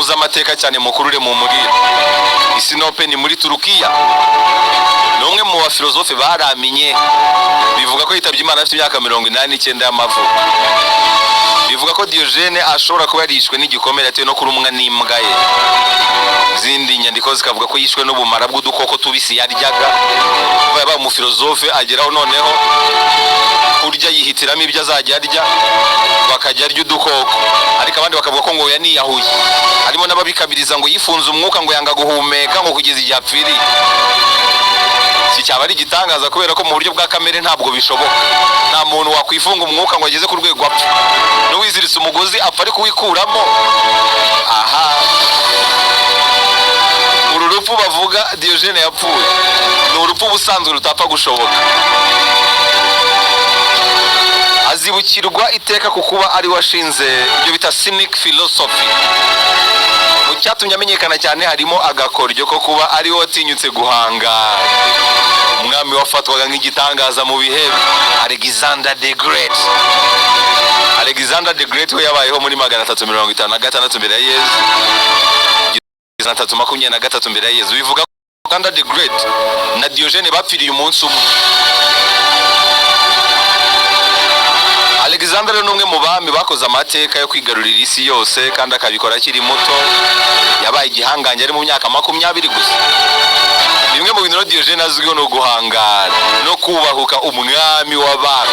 Muzi amateka cyane, mukurure mu mubwire. Isinope ni muri Turukiya. Ni umwe mu bafilozofe baramenye. Bivuga ko yitabye Imana afite imyaka 89 y'amavuko. Bivuga ko Diogene ashobora kuba yarishwe n'igikomere yatewe no kurumwa n'imbwa ye. Izindi nyandiko zikavuga ko yishwe n'ubumara bw'udukoko tubisi yaryaga. Kuva yabaye umufilozofe, ageraho noneho kurya yihitiramo ibyo azajya arya, bakajya arya udukoko. Ariko abandi bakavuga ko ngo yaniyahuye. Harimo n'ababikabiriza ngo yifunze umwuka, ngo yanga guhumeka, ngo kugeza igihe apfiriye. Iki cyaba ari igitangaza, kubera ko mu buryo bwa kamere ntabwo bishoboka. Nta muntu wakwifunga umwuka ngo ageze ku rwego apfa. N'uwiziritse umugozi apfa ari kuwikuramo. Aha uru rupfu bavuga Diogene yapfuye ni urupfu ubusanzwe rutapfa gushoboka. Azibukirwa iteka ku kuba ari washinze ibyo bita cynic philosophy. Mu cyatumye amenyekana cyane harimo agakoryo ko kuba ari we watinyutse guhanga umwami wafatwaga nk'igitangaza mu bihe, Alexander the Great. Alexander the Great we yabayeho muri 356 mbere ya Yezu, 323 mbere ya Yezu. Bivuga ko Alexander the Great na Diogene bapfiriye umunsi umwe. Alexander ni umwe mu bami bakoze amateka yo kwigarurira isi yose, kandi akabikora akiri muto. Yabaye igihangange ari mu myaka 20 gusa. Bimwe mu bintu rero Diogene azwiho ni uguhangara no kubahuka umwami w'abami.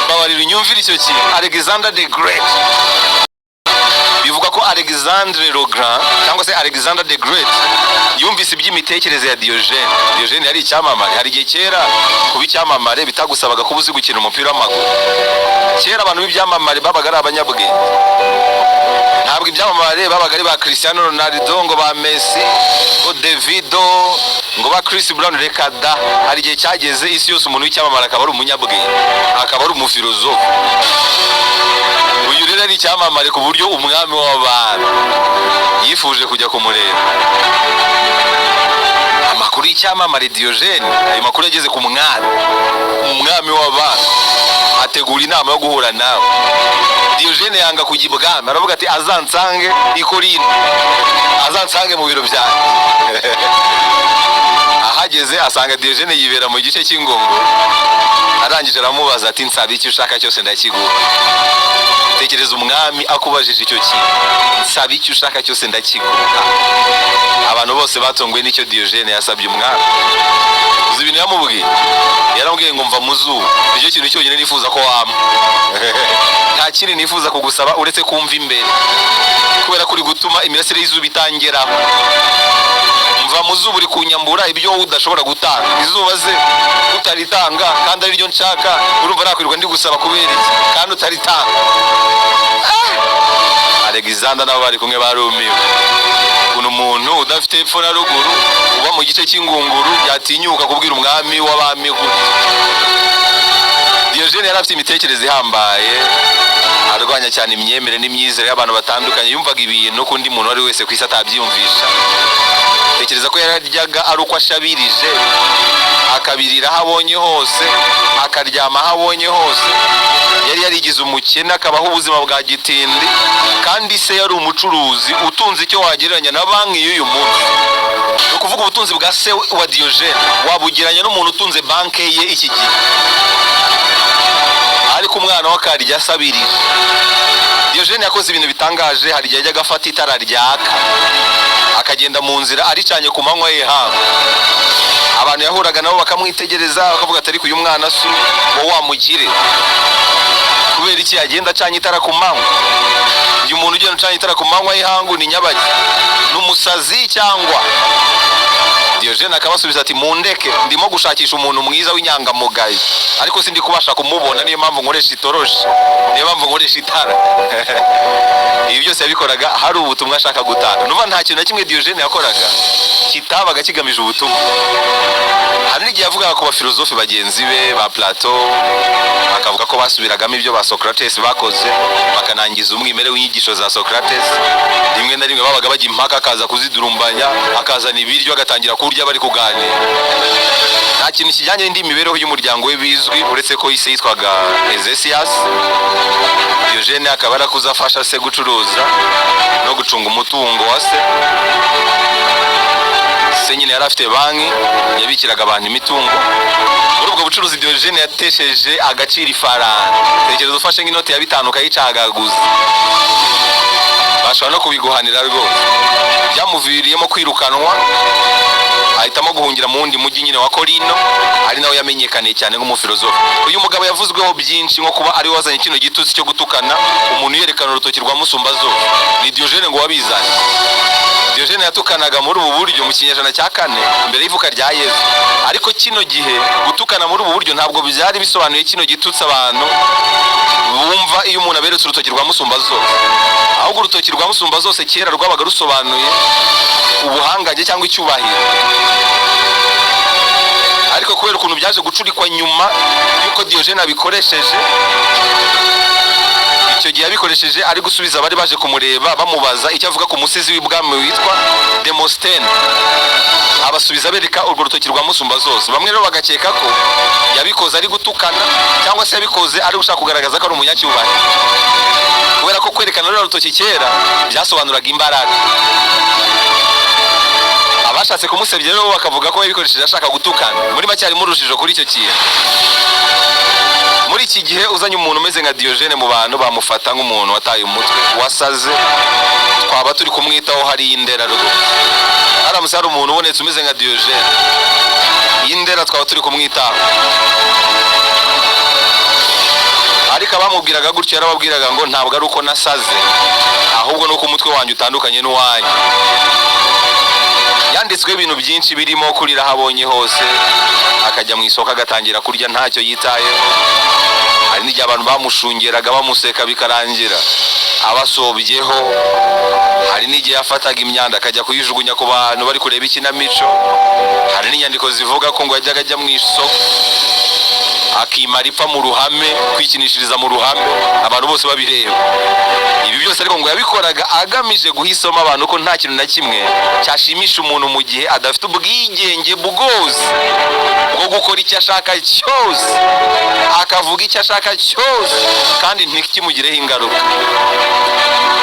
Babarira unyumvire icyo kintu. Alexander the Great, bivuga ko Alexandre le Grand cyangwa se Alexander the Great yumvise iby'imitekerereze ya Diogene. Diogene yari icyamamare. Hari igihe kera kuba icyamamare bitagusabaga kuba uzi gukina umupira w'amaguru. Kera abantu b'ibyamamare babaga ari abanyabwenge. Ntabwo ibyamamare babaga ari ba Cristiano Ronaldo, ngo ba Messi, ngo Davido, ngo ba Chris Brown. Reka da! Hari igihe cyageze isi yose umuntu w'icyamamare akaba ari umunyabwenge, akaba ari umufilozofe. Uyu rero ari icyamamare ku buryo umwami w'abantu yifuje kujya kumureba. Amakuru y'icyamamare Diogene, ayo makuru yageze ku mwami, umwami w'abantu ategura inama yo guhura nawe. Diogene yanga kujya ibwami, aravuga ati: "Azansange i Korinto, azansange mu biro byanjye." Ahageze asanga Diogene yibera mu gice cy'ingongo. Arangije aramubaza ati: "Nsaba icyo ushaka cyose ndakiguha." Tekereza umwami akubajije icyo kintu: "Nsaba icyo ushaka cyose ndakiguha." Abantu bose batunguwe n'icyo Diogene yasabye umwami. Uzi ibintu yamubwiye? Yaramubwiye ngo: "Mva mu zuba, nicyo kintu cyonyine nifuza ko wampa. Nta kindi nifuza kugusaba uretse kumva imbere, kubera ko uri gutuma imirasire y'izuba itangeraho. Mva mu zuba, uri kunyambura ibyo wowe udashobora gutanga. Izuba ze utaritanga kandi ariryo nshaka, urumva nakwirirwa ndi gusaba kubera iki kandi utaritanga?" Alexander nabo bari kumwe barumiwe ukuntu umuntu udafite epfo na ruguru, uba mu gice cy'ingunguru, yatinyuka kubwira umwami w'abami gutya. Diogene yari afite imitekerereze ihambaye, arwanya cyane imyemerere n'imyizerere y'abantu batandukanye. Yumvaga ibintu ko undi muntu uwo ari we wese ku isi atabyiyumvisha. Tekereza ko yararyaga ari uko ashabirije, akabirira aho abonye hose, akaryama aho abonye hose. Yari yarigize umukene, akabaho ubuzima bwa gitindi, kandi se yari umucuruzi utunze icyo wagereranya na banki y'uyu munsi. Ni ukuvuga ubutunzi bwa se wa Diogene wabugereranya n'umuntu utunze banki ye iki gihe, ariko umwana we akarya asabirije. Diogene yakoze ibintu bitangaje. Hari igihe yajyaga afata itara ryaka, akagenda mu nzira aricanye ku manywa y'ihangu. Abantu yahuraga nabo bakamwitegereza, bakavuga ati: "Ariko uyu mwana si wo wamugire? Kubera iki yagenda acanye itara ku manywa? Uyu muntu ugenda ucanye itara ku manywa y'ihangu ni nyabaki? Ni umusazi cyangwa?" Diogene akabasubiza ati: "Mundeke, ndimo gushakisha umuntu mwiza w'inyangamugayo, ariko sindi kubasha kumubona. Niyo mpamvu nkoresha itoroshi, niyo mpamvu nkoresha itara." Ibi byose yabikoraga hari ubutumwa ashaka gutanga. Nuva nta kintu na kimwe Diogene yakoraga kitabaga kigamije ubutumwa. Hari n'igihe yavugaga ku bafilozofe bagenzi be ba Plato, bakavuga ko basubiragamo ibyo ba Socrates bakoze, bakanangiza umwimerere w'inyigisho za Socrates. Rimwe na rimwe babaga bajya impaka, akaza kuzidurumbanya, akazana ibiryo, agatangira kurya bari kuganira. Nta kintu kijyanye n'indi mibereho y'umuryango we bizwi, uretse ko ise yitwaga Ezesias. Diogene akaba yarakuze afasha se gucuruza no gucunga umutungo wa se. Se nyine yari afite banki yabikiraga abantu imitungo. Muri ubwo bucuruzi, Diogene yatesheje agaciro ifaranga. Tekereza ufashe nk'inoti ya 5 ukayicagaguza, bashobora no kubiguhanira rwose. Byamuviriyemo kwirukanwa, ahitamo guhungira mu wundi mujyi nyine wa Korino, ari nawe yamenyekaniye cyane nk'umufilozofe. Uyu mugabo yavuzweho byinshi, nko kuba ari we wazanye kino gitutsi cyo gutukana umuntu yerekana urutoki rwa musumbazose. Ni Diogene ngo wabizanye. Diogene yatukanaga muri ubu buryo mu kinyejana cya 4 mbere y'ivuka rya Yesu. Ariko kino gihe gutukana muri ubu buryo ntabwo byari bisobanuye kino gitutsi abantu bumva iyo umuntu aberetse urutoki rwa musumbazose. Ahubwo urutoki rwa musumbazose kera rwabaga rusobanuye ubuhangange cyangwa icyubahiro. Ariko kubera ukuntu byaje gucurikwa nyuma y'uko Diogene abikoresheje, icyo gihe yabikoresheje ari gusubiza abari baje kumureba bamubaza icyo avuga ku musizi w'ibwami witwa Demosthene, abasubiza bereka urwo rutoki rwa musumbazose. Bamwe rero bagakeka ko yabikoze ari gutukana, cyangwa se yabikoze ari gushaka kugaragaza ko ari umunyacyubahiro, kubera ko kwerekana ruriya rutoki kera byasobanuraga imbaraga. Abashatse kumusebya rero bakavuga ko yabikoresheje ashaka gutukana. Muri make harimo urujijo kuri icyo kintu. Muri iki gihe uzanye umuntu umeze nka Diogene mu bantu, bamufata nk'umuntu wataye umutwe, wasaze. Twaba turi kumwitaho hari indera rwose. Haramutse hari umuntu ubonetse umeze nka Diogene y'indera, twaba turi kumwitaho. Ariko abamubwiraga gutyo, yarababwiraga ngo ntabwo ari uko nasaze, ahubwo ni uko umutwe wanjye utandukanye n'uwanyu. Yanditsweho ibintu byinshi birimo kurira aho abonye hose, akajya mu isoko agatangira kurya ntacyo yitayeho. Hari n'igihe abantu bamushungeraga bamuseka, bikarangira abasobyeho. Hari n'igihe yafataga imyanda akajya kuyijugunya ku bantu bari kureba ikinamico. Hari n'inyandiko zivuga ko ngo yajyaga ajya mu isoko akimara ipfa mu ruhame, kwikinishiriza mu ruhame abantu bose babireba. Ibi byose ariko ngo yabikoraga agamije guha isomo abantu ko nta kintu na kimwe cyashimisha umuntu mu gihe adafite ubwigenge bwose bwo gukora icyo ashaka cyose, akavuga icyo ashaka cyose, kandi ntikimugireho ingaruka.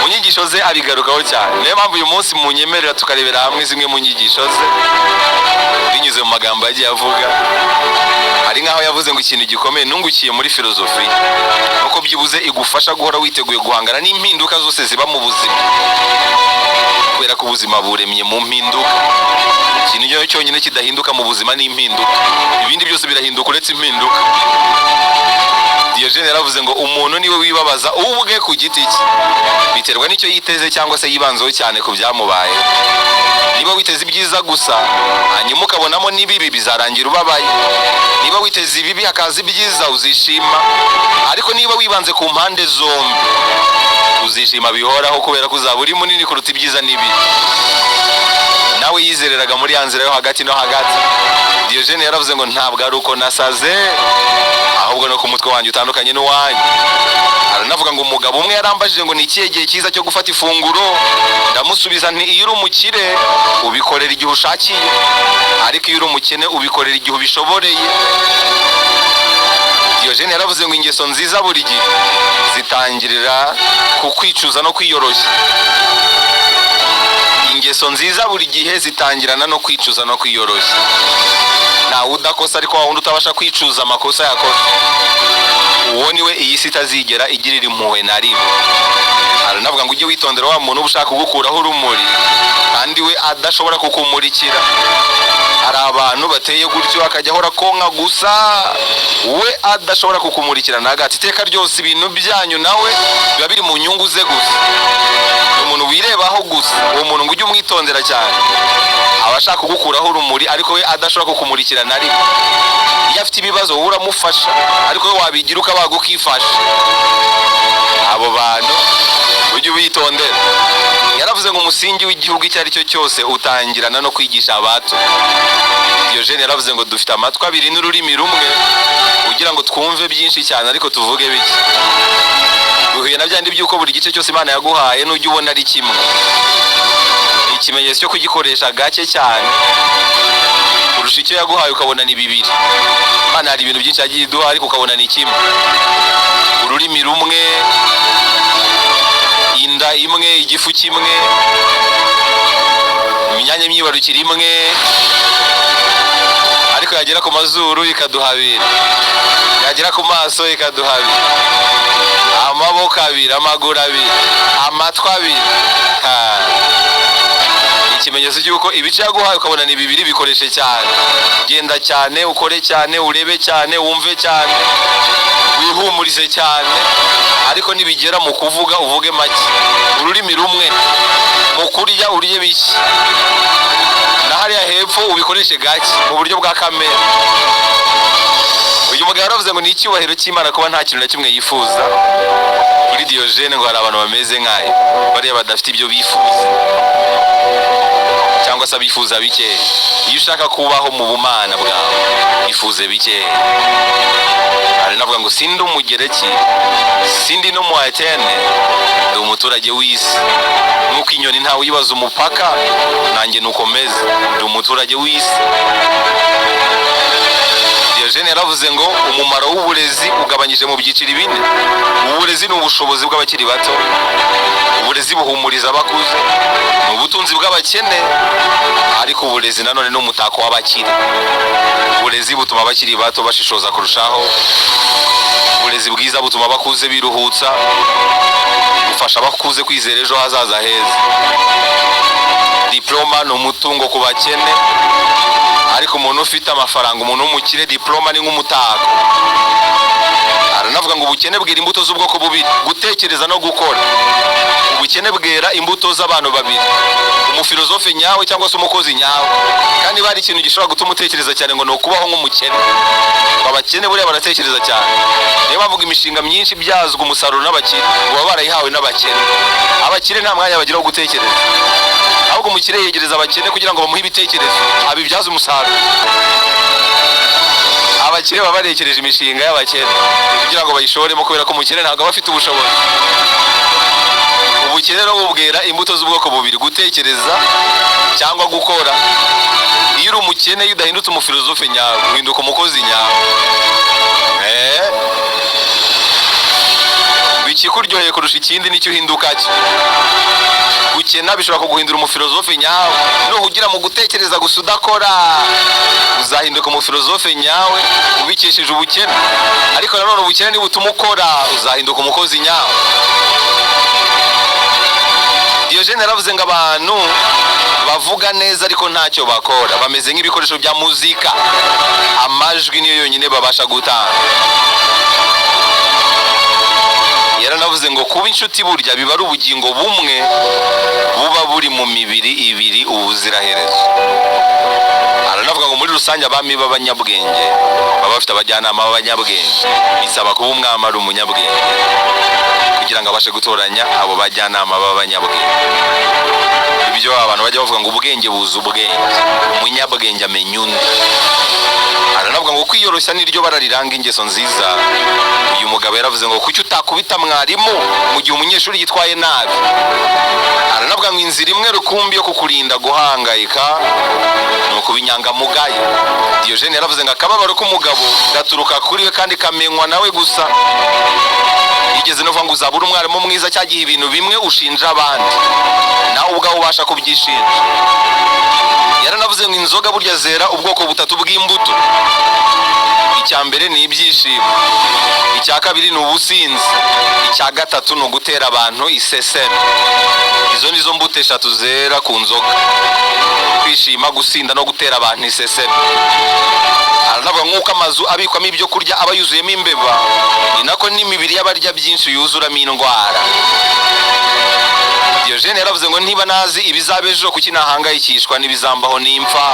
Mu nyigisho ze abigarukaho cyane. Niyo mpamvu uyu munsi munyemerera tukarebera hamwe zimwe mu nyigisho ze binyuze mu magambo yagiye avuga. Hari nk'aho yavuze ngo ikintu gikomeye nungukiye muri filozofi nuko byibuze igufasha guhora witeguye guhangana n'impinduka zose ziba mu buzima, kubera ko ubuzima buremye mu mpinduka. Ikintu cyonyine kidahinduka mu buzima ni impinduka. Ibindi byose birahinduka uretse impinduka. Diogene yaravuze ngo umuntu niwe wibabaza ubwe ku giti cye, biterwa n'icyo yiteze cyangwa se yibanzeho cyane ku byamubaye. Niba witeze ibyiza gusa hanyuma ukabonamo n'ibibi, bizarangira ubabaye. Niba witeze ibibi hakaza ibyiza, uzishima. Ariko niba wibanze ku mpande zombi, uzishima bihoraho, kubera ko uzaba uri munini kuruta ibyiza n'ibibi. Nawe yizereraga muri ya nzira yo hagati no hagati. Diogene yaravuze ngo ntabwo ari uko nasaze, ahubwo no ku mutwe wanjye utandukanye n'uwanyu. Aranavuga ngo umugabo umwe yarambajije ngo ni ikihe gihe cyiza cyo gufata ifunguro, ndamusubiza nti iyo uri umukire ubikorera igihe ushakiye, ariko iyo uri umukene ubikorera igihe ubishoboreye. Diogene yaravuze ngo ingeso nziza buri gihe zitangirira ku kwicuza no kwiyoroshya. Ingeso nziza buri gihe zitangirana no kwicuza no kwiyoroshya. Ntawe udakosa, ariko wa wundi utabasha kwicuza amakosa yakoze, uwo niwe iyi si itazigera igirira impuhwe na rimwe. Aranavuga ngo ujye witondera wa muntu uba ushaka kugukuraho urumuri kandi we adashobora kukumurikira. Hari abantu bateye gutyo, akajya ahora konka gusa, we adashobora kukumurikira na gato. Iteka ryose ibintu byanyu nawe biba biri mu nyungu ze gusa, ni umuntu wirebaho gusa. Uwo muntu ngo ujye umwitondera cyane, aba ashaka kugukuraho urumuri ariko we adashobora kukumurikira na rimwe. Iyo afite ibibazo wowe uramufasha, ariko we wabigira ukabaga ukifasha. Abo bantu ujye ubitondera. Yaravuze ngo umusingi w'igihugu icyo ari cyo cyose utangirana no kwigisha abato. Diogene yaravuze ngo dufite amatwi abiri n'ururimi rumwe kugira ngo twumve byinshi cyane ariko tuvuge bike. Bihuye na byandi by'uko buri gice cyose Imana yaguhaye nujya ubona ari kimwe, ni ikimenyetso cyo kugikoresha gake cyane kurusha icyo yaguhaye ukabona ni bibiri. Imana hari ibintu byinshi yagiye iduha, ariko ukabona ni kimwe: ururimi rumwe, inda imwe, igifu kimwe, imyanya myibarukiro imwe, ariko yagera ku mazuru ikaduha abiri, yagera ku maso ikaduha abiri, amaboko abiri, amaguru abiri, amatwi abiri. Ha. Ikimenyetso cy'uko ibice yaguhaye ukabona ni bibiri, bikoreshe cyane. Genda cyane, ukore cyane, urebe cyane, wumve cyane, wihumurize cyane, ariko nibigera mu kuvuga uvuge make, ururimi rumwe. Mu kurya urye bishya, na hariya hepfo ubikoreshe gake mu buryo bwa kamere. Uyu mugabo yaravuze ngo ni icyubahiro cy'Imana kuba nta kintu na kimwe yifuza. Kuri Diyojene ngo hari abantu bameze nkayo, bariya badafite ibyo bifuza cyangwa se abifuza bikeya. Iyo ushaka kubaho mu bumana bwawe, ifuze bikeya. Hari navuga ngo sindi Umugereki, sindi no mu Atene, ndi umuturage w'isi. Nk'uko inyoni ntawe uyibaza umupaka, nanjye nuko meze, ndi umuturage w'isi. Diyojene yaravuze ngo umumaro w'uburezi ugabanyije mu byiciro bine. Uburezi ni ubushobozi bw'abakiri bato, uburezi buhumuriza abakuze, ni ubutunzi bw'abakene, ariko uburezi nanone ni umutako w'abakire. Uburezi butuma abakiri bato bashishoza kurushaho, uburezi bwiza butuma abakuze biruhutsa, bufasha abakuze kwizera ejo hazaza heza. Diploma ni umutungo ku bakene, ariko umuntu ufite amafaranga, umuntu w'umukire, diploma ni nk'umutako. Aranavuga ngo ubukene bwera imbuto z'ubwoko bubiri: gutekereza no gukora. Ubukene bwera imbuto z'abantu babiri: umufilozofe nyawe cyangwa se umukozi nyawe. Kandi bari ikintu gishobora gutuma utekereza cyane ngo ni ukubaho nk'umukene. Ngo abakene buriya baratekereza cyane, niyo bavuga imishinga myinshi ibyazwa umusaruro n'abakire, ngo baba barayihawe n'abakene. Abakire nta mwanya bagira wo gutekereza, ahubwo umukire yegereza abakene kugira ngo bamuhe ibitekerezo abibyaze umusaruro. Abakire baba barekereje imishinga y'abakene kugira ngo bayishoremo, kubera ko umukire ntabwo aba afite ubushobozi. Ubukene rero bubwera imbuto z'ubwoko bubiri: gutekereza cyangwa gukora. Iyo uri umukene, iyo udahindutse umufilozofe nyawe, uhinduka umukozi nyawe. Ikikuryoheye kurusha ikindi nicyo uhinduka cyo. Gukena bishobora kuguhindura umufilozofe nyawe. Nuhugira mu gutekereza gusa udakora, uzahinduka umufilozofe nyawe ubikesheje ubukene, ariko nanone ubukene nibutuma ukora, uzahinduka umukozi nyawe. Diyojene yaravuze ngo abantu bavuga neza ariko ntacyo bakora bameze nk'ibikoresho bya muzika, amajwi niyo yonyine babasha gutanga. Yaranavuze ngo kuba inshuti burya biba ari ubugingo bumwe buba buri mu mibiri ibiri ubuziraherezo. Aranavuga ngo muri rusange abami b'abanyabwenge baba bafite abajyanama b'abanyabwenge. Bisaba kuba umwami ari umunyabwenge kugira ngo abashe gutoranya abo bajyanama b'abanyabwenge. Ibyo abantu bajya bavuga ngo ubwenge buza ubwenge, umunyabwenge amenya undi. Aranavuga ngo kwiyoroshya niryo bara riranga ingeso nziza. Uyu mugabo yaravuze ngo kuki utakubita mwarimu mu gihe umunyeshuri yitwaye nabi? Aranavuga ngo inzira imwe rukumbi yo kukurinda guhangayika ni ukuba inyangamugayo. Diyojene yaravuze ngo akababaro k'umugabo gaturuka kuri we kandi kamenywa nawe gusa. Yigeze no kuvuga ngo uzabura umwarimu mwiza cya gihe ibintu bimwe ushinja abandi nawe ubwawe ubasha kubyishinja. Yaranavuze ngo inzoga burya zera ubwoko butatu bw'imbuto: icya mbere ni ibyishimo, icya kabiri ni ubusinzi, icya gatatu ni ugutera abantu iseseme. Izo ni zo mbuto eshatu zera ku nzoga: kwishima, gusinda no gutera abantu iseseme. Aranavuga nk'uko amazu abikwamo ibyo kurya aba yuzuyemo imbeba, ni nako n'imibiri y'abarya byinshi yuzuramo indwara. Diyojene yaravuze ngo niba nazi ibizaba ejo, kuki nahangayikishwa n'ibizambaho nimpfa?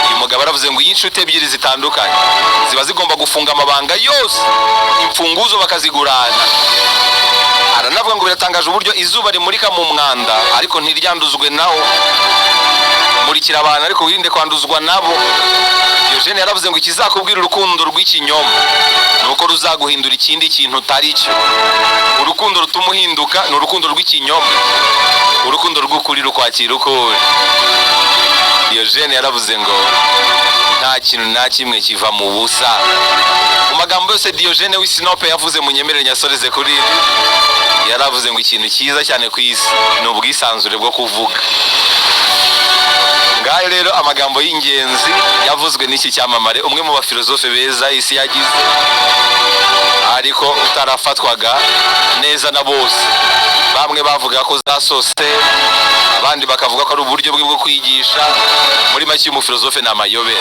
Uyu mugabo yaravuze ngo iyo inshuti ebyiri zitandukanye ziba zigomba gufunga amabanga yose, imfunguzo bakazigurana. Aranavuga ngo biratangaje uburyo izuba rimurika mu mwanda ariko ntiryanduzwe nawo. Murikira abantu, ariko wirinde kwanduzwa nabo. Diogene yaravuze ngo ikizakubwira urukundo rw'ikinyoma ni uko ruzaguhindura ikindi kintu utari cyo. Urukundo rutuma uhinduka ni urukundo rw'ikinyoma. Urukundo rw'ukuri rukwakira uko uri. Diogene yaravuze ngo nta kintu na kimwe kiva mu busa. Mu magambo yose Diogene w'Isinope yavuze, munyemerere nyasoreze kuri iri. Yaravuze ngo ikintu cyiza cyane ku isi ni ubwisanzure bwo kuvuga. Ngayo rero amagambo y'ingenzi yavuzwe n'iki cyamamare, umwe mu bafilozofe beza isi yagize, ariko utarafatwaga neza na bose. Bamwe bavuga ko zasose, abandi bakavuga ko ari uburyo bwe bwo kwigisha. Muri make, uyu mufilozofe ni amayobera.